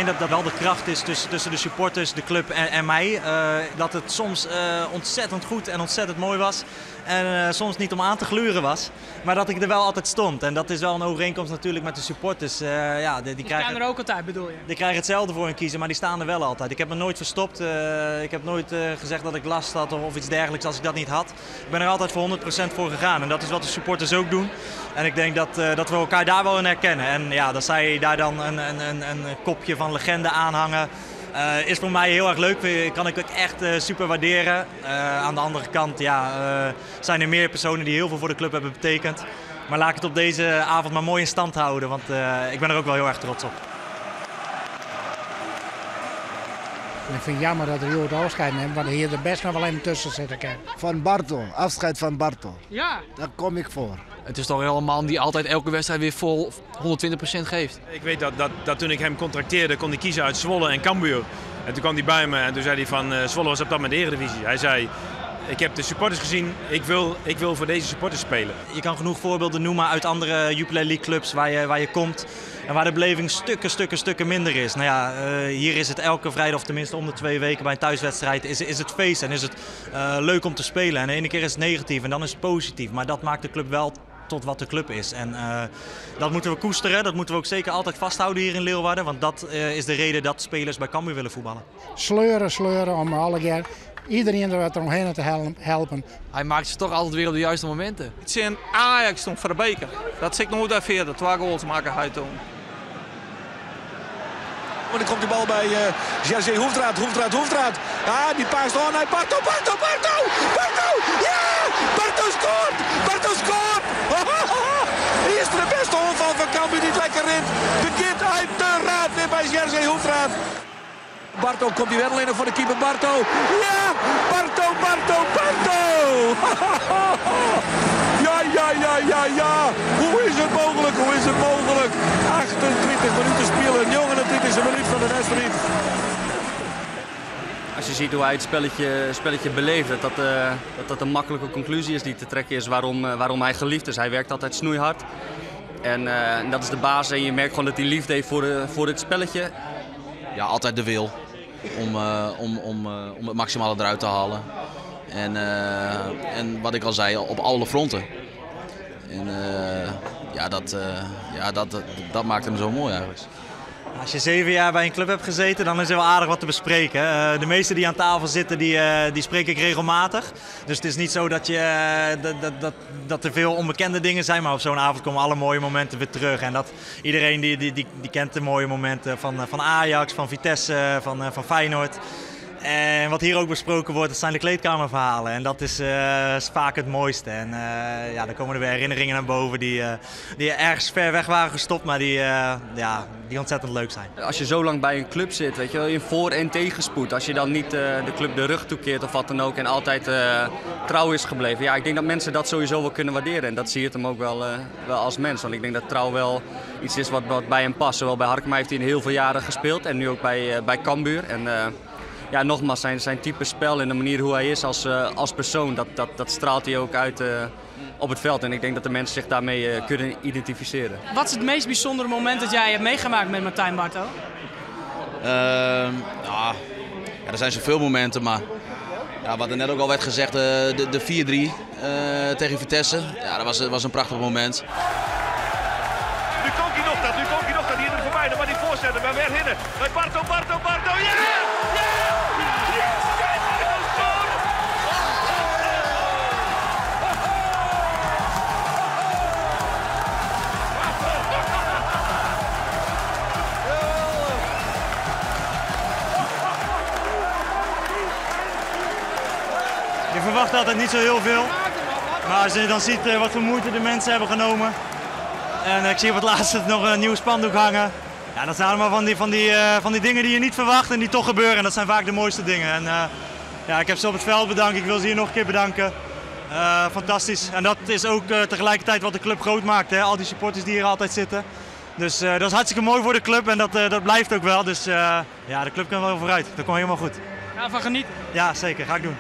Ik denk dat dat wel de kracht is tussen de supporters, de club en mij. Dat het soms ontzettend goed en ontzettend mooi was. En soms niet om aan te gluren was. Maar dat ik er wel altijd stond. En dat is wel een overeenkomst natuurlijk met de supporters. Ja, die Die krijgen staan er ook altijd, bedoel je? Die krijgen hetzelfde voor hun kiezen, maar die staan er wel altijd. Ik heb me nooit verstopt. Ik heb nooit gezegd dat ik last had of iets dergelijks als ik dat niet had. Ik ben er altijd voor 100% voor gegaan. En dat is wat de supporters ook doen. En ik denk dat we elkaar daar wel in herkennen. En dat zij daar dan een kopje van legende aanhangen. Is voor mij heel erg leuk, kan ik ook echt super waarderen. Aan de andere kant, zijn er meer personen die heel veel voor de club hebben betekend. Maar laat ik het op deze avond maar mooi in stand houden, want ik ben er ook wel heel erg trots op. En ik vind het jammer dat er Jood afscheid neemt, want hier er best nog wel even tussen zitten kan. Van Barto, afscheid van Barto. Daar kom ik voor. Het is toch wel een man die altijd elke wedstrijd weer vol 120% geeft. Ik weet dat toen ik hem contracteerde, kon hij kiezen uit Zwolle en Cambuur. En toen kwam hij bij me en toen zei hij van Zwolle was op dat moment de Eredivisie. Hij zei, ik heb de supporters gezien, ik wil voor deze supporters spelen. Je kan genoeg voorbeelden noemen uit andere Jupiler League clubs waar je komt. En waar de beleving stukken, stukken, stukken minder is. Hier is het elke vrijdag, of tenminste om de 2 weken bij een thuiswedstrijd, is het feest en is het leuk om te spelen. En de ene keer is het negatief en dan is het positief. Maar dat maakt de club wel tot wat de club is. En dat moeten we koesteren, dat moeten we ook zeker altijd vasthouden hier in Leeuwarden. Want dat is de reden dat spelers bij Cambuur willen voetballen. Sleuren, sleuren om alle keer iedereen er wat omheen te helpen. Hij maakt ze toch altijd weer op de juiste momenten. Het is in Ajax toen voor de beker. Dat zit nooit daar verder. 2 goals maken hij toen. En dan komt die bal bij Jerzy Hoefdraad, Hoefdraad, Hoefdraad. Ja, die paast on. Hij Barto, Barto, Barto! Barto! Ja! Barto scoort! Barto scoort! Hier is de beste omval van Cambuur die het lekker in. Begint uiteraard weer bij Jerzy Hoefdraad. Barto komt die wel alleen nog voor de keeper. Barto! Ja! Barto, Barto, Barto! Ja, ja, ja, ja, ja! Hoe is het mogelijk? Hoe is het mogelijk? 28 minuten spelen, 29e minuut van de wedstrijd. Als je ziet hoe hij het spelletje beleeft, dat dat een makkelijke conclusie is die te trekken is waarom hij geliefd is. Hij werkt altijd snoeihard en dat is de basis. En je merkt gewoon dat hij liefde heeft voor het spelletje. Ja, altijd de wil om het maximale eruit te halen. En wat ik al zei, op alle fronten. En ja, dat ja, dat, dat, dat maakt hem zo mooi eigenlijk. Als je 7 jaar bij een club hebt gezeten, dan is er wel aardig wat te bespreken. De meesten die aan tafel zitten, die spreek ik regelmatig. Dus het is niet zo dat er veel onbekende dingen zijn, maar op zo'n avond komen alle mooie momenten weer terug. En dat iedereen die kent de mooie momenten van Ajax, van Vitesse, van Feyenoord. En wat hier ook besproken wordt, dat zijn de kleedkamerverhalen. En dat is vaak het mooiste. En dan komen er weer herinneringen naar boven die ergens ver weg waren gestopt, maar die ontzettend leuk zijn. Als je zo lang bij een club zit, in voor- en tegenspoed. Als je dan niet de club de rug toekeert of wat dan ook en altijd trouw is gebleven. Ja, ik denk dat mensen dat sowieso wel kunnen waarderen. En dat zie je hem ook wel als mens. Want ik denk dat trouw wel iets is wat bij hem past. Zowel bij Harkema heeft hij in heel veel jaren gespeeld en nu ook bij Cambuur. En nogmaals, zijn type spel en de manier hoe hij is als persoon, dat straalt hij ook uit op het veld. En ik denk dat de mensen zich daarmee kunnen identificeren. Wat is het meest bijzondere moment dat jij hebt meegemaakt met Martijn Barto? Er zijn zoveel momenten, maar wat er net ook al werd gezegd, de 4-3 tegen Vitesse, dat was een prachtig moment. Nu komt hij nog dat, nu komt hij nog dat, hier er voorbij, dan maar die voorzetten, maar weer hinnen. Bij Barto, Barto, Barto, ja! Ja! Yes! Yes! Je verwacht altijd niet zo heel veel, maar als je dan ziet wat voor moeite de mensen hebben genomen. En ik zie op het laatst nog een nieuw spandoek hangen. Ja, dat zijn allemaal van die dingen die je niet verwacht en die toch gebeuren. En dat zijn vaak de mooiste dingen. En ik heb ze op het veld bedankt. Ik wil ze hier nog een keer bedanken. Fantastisch. En dat is ook tegelijkertijd wat de club groot maakt. Hè? Al die supporters die hier altijd zitten. Dus dat is hartstikke mooi voor de club en dat blijft ook wel. Dus de club kan wel vooruit. Dat komt helemaal goed. Ga ervan genieten. Ja, zeker. Ga ik doen.